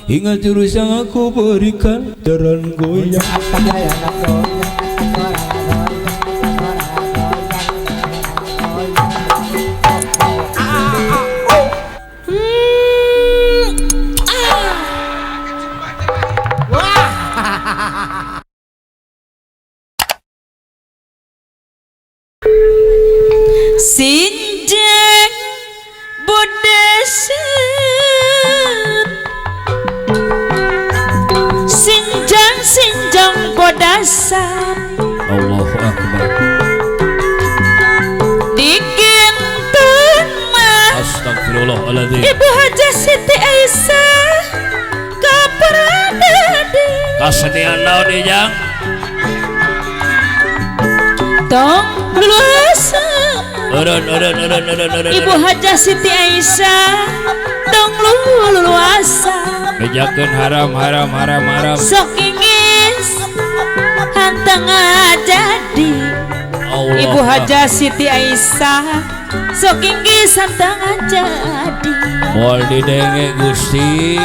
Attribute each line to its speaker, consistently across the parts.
Speaker 1: Ingat jurus yang aku berikan. Jaran goyang.
Speaker 2: Sinjang bodasan, sinjang sinjang bodasan.
Speaker 1: Allahu Akbar.
Speaker 2: Dikintun mah.
Speaker 1: Astagfirullahaladzim.
Speaker 2: Ibu Hajah Siti Aisyah kaparadadi.
Speaker 1: Kasenian naon ieu jang?
Speaker 2: Tong luasan.
Speaker 1: Eureun eureun eureun eureun eureun.
Speaker 2: Ibu Hajah Siti Aisyah tong luasan.
Speaker 1: Bejakeun haram haram haram haram.
Speaker 2: Sok ingis hantang jadi.
Speaker 1: Allah.
Speaker 2: Ibu Hajah Siti Aisyah sok inggis hantang jadi.
Speaker 1: Moal didenge Gusti.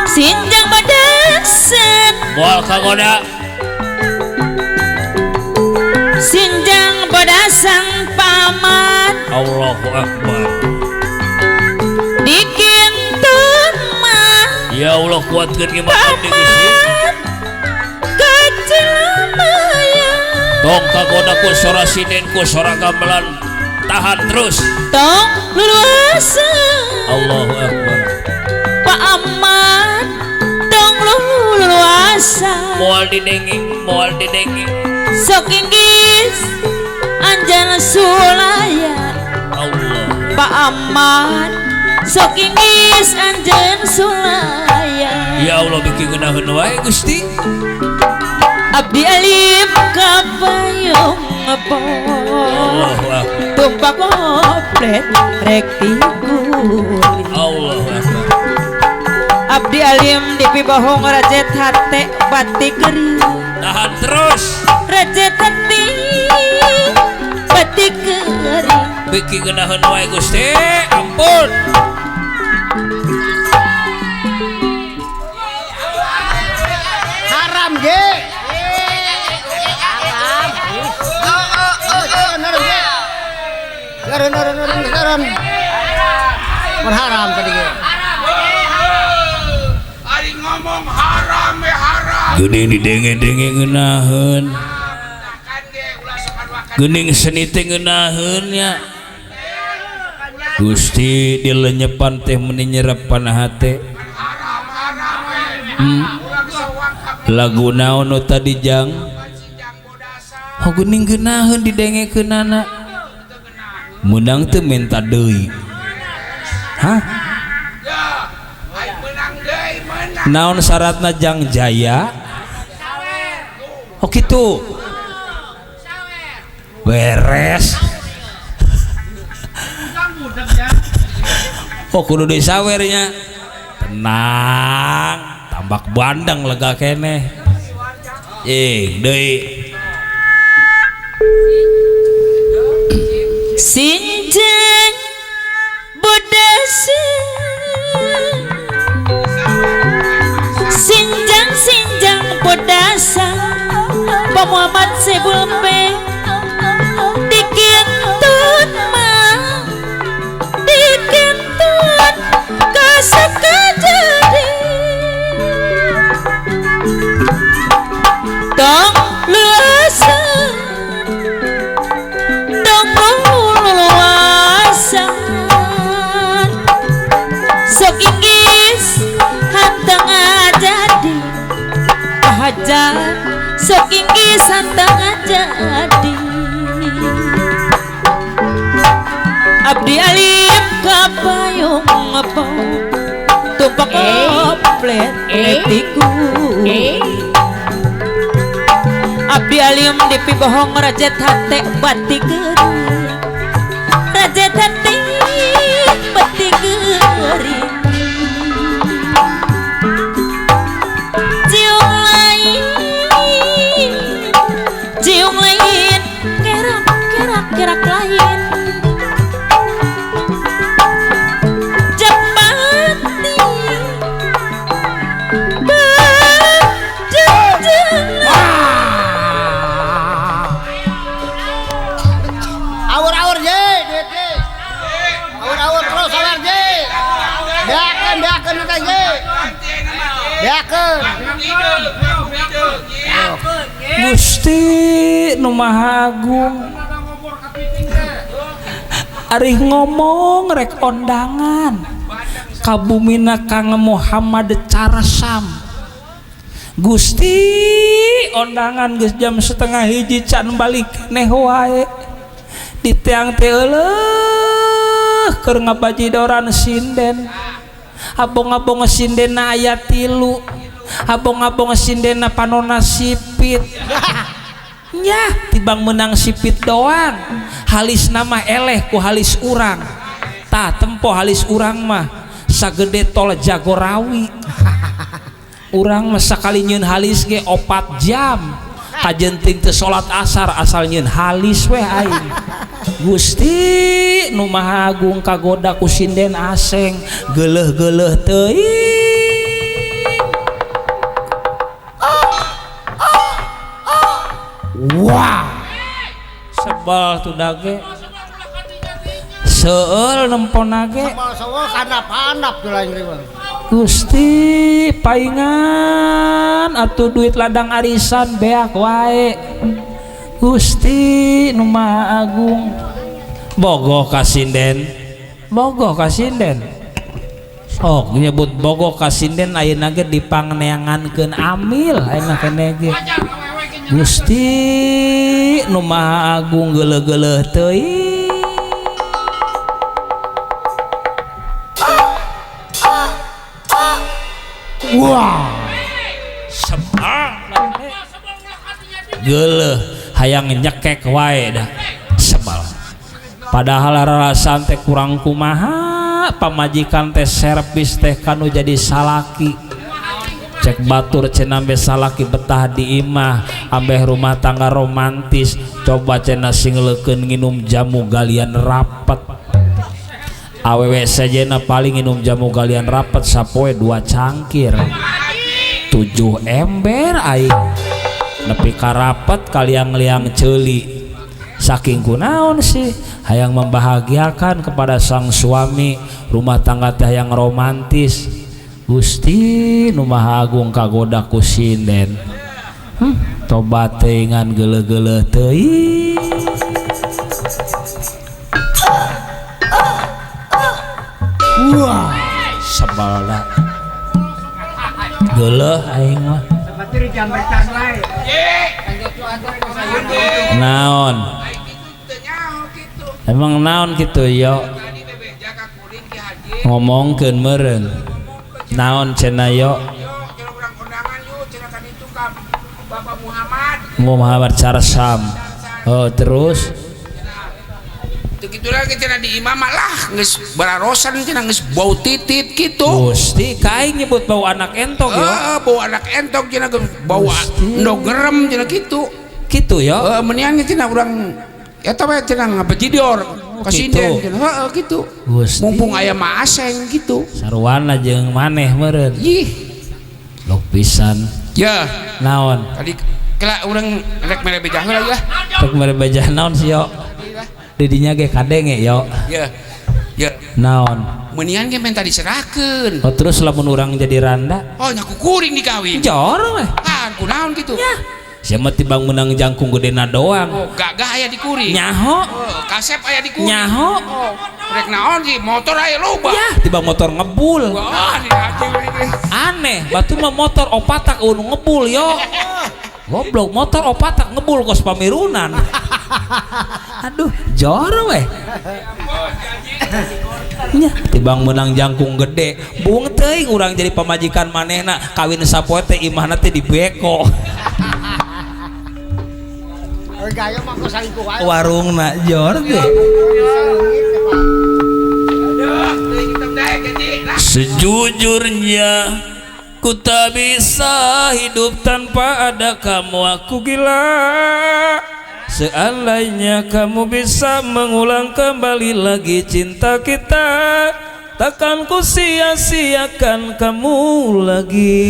Speaker 2: Sinjang badasan.
Speaker 1: Moal kagoda.
Speaker 2: Sinjang badasan paman.
Speaker 1: Allahu Akbar.
Speaker 2: Dikintun mah.
Speaker 1: Ya Allah kuatkeun iman abdi Gusti.
Speaker 2: Kecil maya.
Speaker 1: Tong kagoda ku sora sinden ku sora gamelan. Tahan terus.
Speaker 2: Tong luluasan.
Speaker 1: Allahu Akbar.
Speaker 2: Pak Ahmad tong luluasan.
Speaker 1: Moal didenge, moal didenge.
Speaker 2: Sok inggis anjan sulaya.
Speaker 1: Allah.
Speaker 2: Pak Ahmad sok inggis anjan sulaya.
Speaker 1: Ya Allah bikin ngeunaheun wae Gusti.
Speaker 2: Abdi alif kapayung
Speaker 1: Allahu Akbar.
Speaker 2: Tumpak komplet rek tikuli.
Speaker 1: Allahu Akbar.
Speaker 2: Abdi alim dipibohong rajet hate batik kering.
Speaker 1: Tahan terus.
Speaker 2: Rajet hati batik kering.
Speaker 1: Bikin ngeunaheun wae Gusti. Ampun.
Speaker 3: Haram ge. Haram. Haram tadi ge.
Speaker 4: Ari ngomong haram we haram.
Speaker 1: Geuning didenge-denge ngeunaheun. Geuning seni teh ngeunaheun nya. Gusti dilenyepan teh meuni nyerep kana hate. Lagu naon nu tadi jang? Oh geuning ngeunaheun didengekeunana. Menang teu minta deui. Hah? Naon syaratna jang jaya? Oh kitu. Beres. Oh kudu disawernya. Tenang, tambak bandeng lega keneh. Ih, deui.
Speaker 2: Sinjang bodasan, sinjang sinjang bodasan. Pak Muhammad Sebulpe dikintun mah, dikintun kasaka jadi. Tong luasan, tong luasan. Sok inggis hantang jadi. Pahajar sok inggis hantang jadi. Abdi alif kapayung ngepong tumpak komplet etiku. Abdi alim dipibohong rajet hate batik kering. Rajet hate batik kering. Ciung lain, kerak kerak kerak lain. Jepati
Speaker 3: Beakeun, beakeun teh ye. Beakeun.
Speaker 5: Gusti nu Maha Agung. Ari ngomong rek ondangan ka bumina Kang Muhammad Carsam. Gusti ondangan geus jam 12.30 can balik neh wae. Di tiang teh euleuh keur ngabajidoran sinden. Abong-abong sindena aya 3. Abong-abong sindena panona sipit. Nyah tibang menang sipit doang. Halis nama eleh ku halis urang. Tah tempo halis urang mah sagede tol Jagorawi. Urang mah sakali nyeun halis ge 4 jam. Kajenting teu salat asar asal nyeun halis weh aing. Gusti nu Maha Agung kagoda ku sinden aseng geuleuh-geuleuh teuing. Wah, sebel tuh dage, seueul nempona ge. Gusti paingan atuh duit ladang arisan beak wae. Gusti nu Maha Agung bogoh ka sinden, bogoh ka sinden. Sok nyebut bogoh ka sinden ayeuna ge dipangneangankeun amil ayeuna keneh ge. Gusti nu Maha Agung geuleuh-geuleuh teuing. Wah, sebal geuleuh hayang nyekek wae dah sebal. Padahal rarasaan teh kurang kumaha pamajikan teh servis teh kanu jadi salaki. Cek batur cenah ambe salaki betah di imah ambeh rumah tangga romantis. Coba cenah sing leukeun nginum jamu galian rapet. Awewe sejena paling nginum jamu galian rapet sapoe 2 cangkir 7 ember aing nepi ka rapet kaliang-liang ceuli. Saking kunaon sih hayang membahagiakan kepada sang suami, rumah tangga teh yang romantis. Gusti nu Maha Agung kagoda ku sinden. Tobat teuingan geuleuh-geuleuh teuing. Wah, sebel da. Geuleuh aing mah. Naon? Emang naon kitu yo? Ngomongkeun meureun. Naon cenah yo? Muhammad Carsam. Oh, terus
Speaker 4: kitu lagi cenah di imam lah geus bararosan cenah geus bau titit kitu.
Speaker 5: Gusti ka aing nyebut bau anak entok yo.
Speaker 4: Heeh, bau anak entok cenah bau endog gerem cenah kitu.
Speaker 5: Kitu yo.
Speaker 4: Heeh, menian cenah urang eta we cenah ngabejidior ka sinden cenah. Heeh kitu. Mumpung aya mah aseng kitu.
Speaker 5: Sarwana jeung maneh meureun.
Speaker 4: Ih.
Speaker 5: Lok pisan.
Speaker 4: Ya.
Speaker 5: Naon?
Speaker 4: Tadi kela urang rek mere beja heula ya.
Speaker 5: Rek mere beja naon sih yo? Didinya ge kadenge yo.
Speaker 4: Ya. Ya.
Speaker 5: Naon?
Speaker 4: Menian ge minta diserahkeun.
Speaker 5: Oh, terus lamun urang jadi randa?
Speaker 4: Oh, nya ku kuring dikawin.
Speaker 5: Jor we.
Speaker 4: Ah, kunaon kitu?
Speaker 5: Ya. Sia mah tibang meunang jangkung gedena doang.
Speaker 4: Oh, gagah aya di kuring.
Speaker 5: Nyaho.
Speaker 4: Oh, kasep aya di kuring.
Speaker 5: Nyaho.
Speaker 4: Oh, rek naon sih motor aya loba.
Speaker 5: Ya, tibang motor ngebul.
Speaker 4: Wah,
Speaker 5: aneh, batu mah motor opatak eueuh ngebul yo. Goblok motor opatak ngebul kos pamirunan. Aduh, jor weh. Nya, tibang menang jangkung gede, buung teuing urang jadi pamajikan manehna, kawin sapoe teh imahna teh dibeko. Warungna jor teh. Sejujurnya ku tak bisa hidup tanpa ada kamu, aku gila. Seandainya kamu bisa mengulang kembali lagi cinta kita, takkan ku sia-siakan kamu lagi.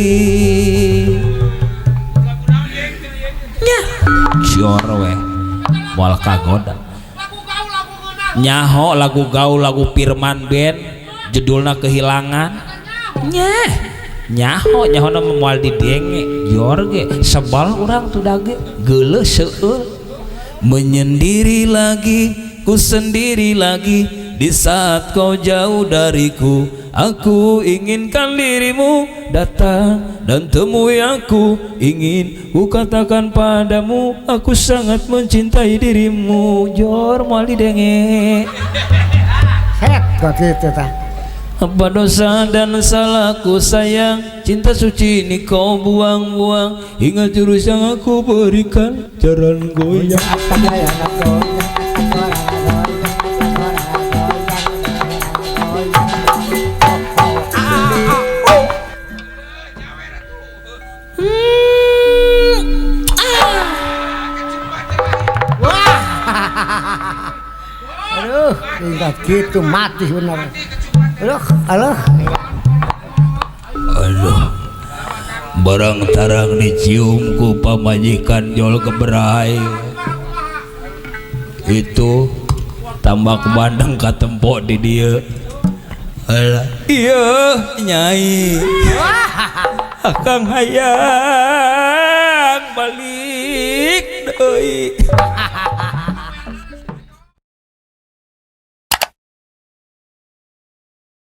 Speaker 5: Nyah, cior weh, moal kagoda. Nyaho lagu gaul lagu Firman Band, judulna Kehilangan. Nya nyaho nyahona moal didenge jor ge sebal urang tuh dage geuleuh seueur. Menyendiri lagi, ku sendiri lagi di saat kau jauh dariku. Aku inginkan dirimu datang dan temui aku. Ingin ku katakan padamu, aku sangat mencintai dirimu. Jor moal didenge.
Speaker 3: Set kok gitu tah.
Speaker 5: Apa dosa dan salahku sayang, cinta suci ini kau buang-buang. Hingga jurus yang aku berikan jaran goyang.
Speaker 3: Aduh, tingkat gitu mati bener. Aduh, aduh.
Speaker 1: Aduh. Barang tarang dicium ku pamajikan jol keberai. Itu tambak bandeng katempok di dia. Alah, iya nyai. Akang hayang balik deui.